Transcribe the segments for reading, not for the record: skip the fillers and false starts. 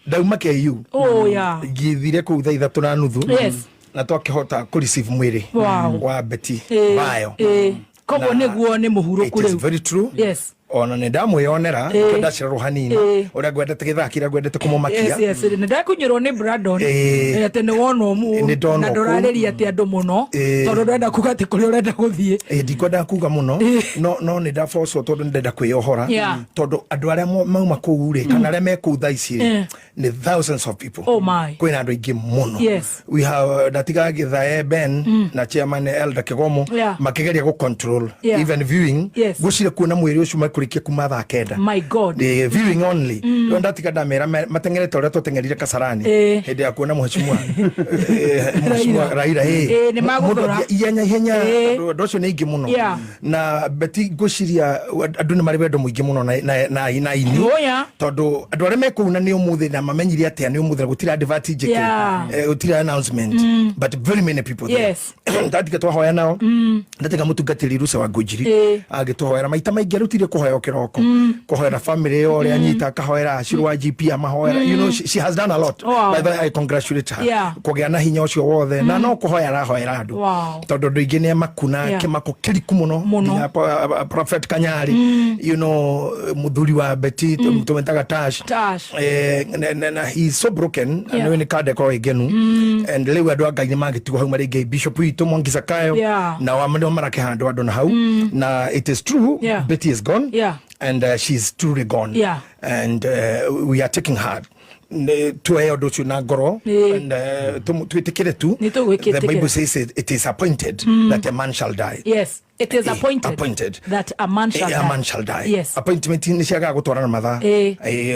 Ndauma KU. Oh yeah. Ngithire kũu 3:30. Na twakĩhota kũ receive mwĩrĩ wa Betty Bayo. Koguo nĩguo nĩ mũhurũku It is rĩu. very true. Ona nĩ ndamwĩyonera nĩkĩo ndacererwo hanini, ũrĩa ngwendete gĩthaki, ũrĩa ngwendete kũmũmakia. Yes, nĩ ndakunyĩrwo nĩ Brandon. Atĩ nĩ wonwo Nĩ ndonwo na kũu. ndũrarĩria atĩ andũ mũno tondũ ndũrenda kuga atĩ kũrĩa ũrenda gũthiĩ. Ndikwendaga kuga mũno, no nĩ ndabocwo tondũ nĩ ndenda kwĩyohora, tondũ andũ arĩa mauma kũu rĩ, kana arĩa me kũu thaa ici rĩ, nĩ thousands of people. Oh my. Kwĩna andũ aingĩ mũno. We have ndatiga gĩthae Ben na chairman Elder Kigomo makĩgeria gũ control even viewing. Ngwĩciria kuona mwĩrĩ ũcio mekũrĩkia kuma thaa 9. My God. The viewing only. Rĩu ndatiga ndamera mateng'erete ũrĩa twateng'erire Kasarani hĩndĩ ya kuona mheshimiwa Raila. Nĩ magũthũra. Mũndũ athiĩ ihenya ihenya. Andũ acio nĩ aingĩ mũno. Na Betty, ngwĩciria andũ nĩ marĩ wendo mũingĩ mũno na ini tondũ andũ arĩa me kũu na nĩ ũmũthĩ na mamenyire atĩa nĩ ũmũthĩ na gũtirĩ advert njĩke, gũtirĩ announcement, but very many people there. Ndatiga twahoya nao, ndatiga mũtungatĩri Rusa wa Ngũnjiri agĩtũhoera maita maingĩ, arutire kũhoya o kĩroko, kũhoera family ĩyo ũrĩa anyita, akahoera Acirũ wa GP, amahoera. She has done a lot. By the way, I congratulate her kũgĩa na hinya ũcio wothe na no kũhoya arahoera andũ tondũ andũ aingĩ nĩ amaku na kĩmako kĩriku mũno. Mũno. Nginya Prophet Kanyari, mũthuri wa Betty, tũmetaga Tash. Tash. Na he is so broken. Nĩ nĩ kandeko ĩngenu and rĩu andũ a Ngai nĩ magĩtigwo hau marĩ aingĩ, Bishop witũ Mwangi Zakayo na wa nĩo marakĩhandwo andũ na hau, na it is true, Betty is gone and she's truly gone and we are taking heart. Tuoe ũndũ ũcio na ngoro and twĩtĩkĩre tu. Nĩ tũgwĩkĩtĩkĩra. The Bible says it is appointed that a man shall die. Yes, it is appointed, appointed. that a man shall A die. man shall die. Appointment nĩ ciagaga gũtwarana mathaa.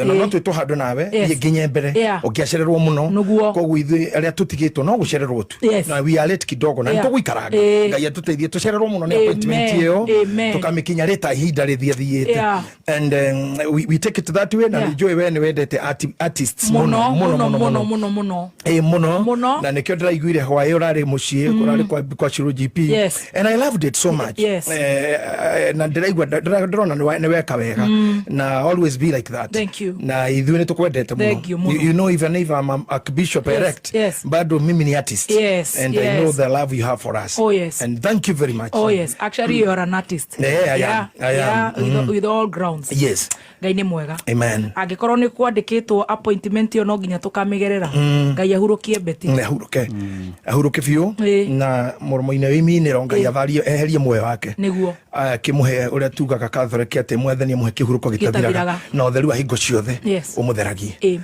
Ona no twĩtwo handũ nawe thiĩ nginye mbere ũngĩacererwo mũno. Nĩguo. Koguo ithuĩ arĩa tũtigĩtwo no gũcererwo tu na we are late kidogo na nĩtũgũikaranga. Ngai atũteithie tũcererwo mũno nĩ appointment ĩyo. Amen. Tũkamĩkinya rĩta ihinda rĩthiathiĩte and we take it that way na nĩ njũĩ we nĩ wendete artists mũno mũno mũno mũno mũno. Ĩ mũno. Mũno. Na nĩkĩo ndĩraiguire hwaĩ ũrarĩ mũciĩ, ũrarĩ kwa Shiro GP and I loved it so much. Na ndĩraigua ndĩrona nĩ weka wega na always be like that. Thank you. Na ithuĩ nĩ tũkwendete mũno. Thank you mũno. Even if I'm a archbishop elect, bado mimi ni artist and I know the love you have for us Oh, yes. and thank you very much. Oh yes, actually you are an artist. Yeah, I am. I am. Yeah, with all grounds. Ngai nĩ mwega. Amen. Angĩkorwo nĩ kwandĩkĩtwo appointment ĩyo no nginya tũkamĩgerera, Ngai ahurũkie Betty. Nĩ ahuruke, ahuruke biũ na mũromo-inĩ wĩ iminĩro Ngai atharie eherie muoyo wake Nĩguo. Akĩmũhe ũrĩa tugaga Catholic atĩ Mwathani amũhe kĩhurũko gĩtathiraga Gĩtathiraga. na ũtheru wa hingo ciothe ũmũtheragie. Amen.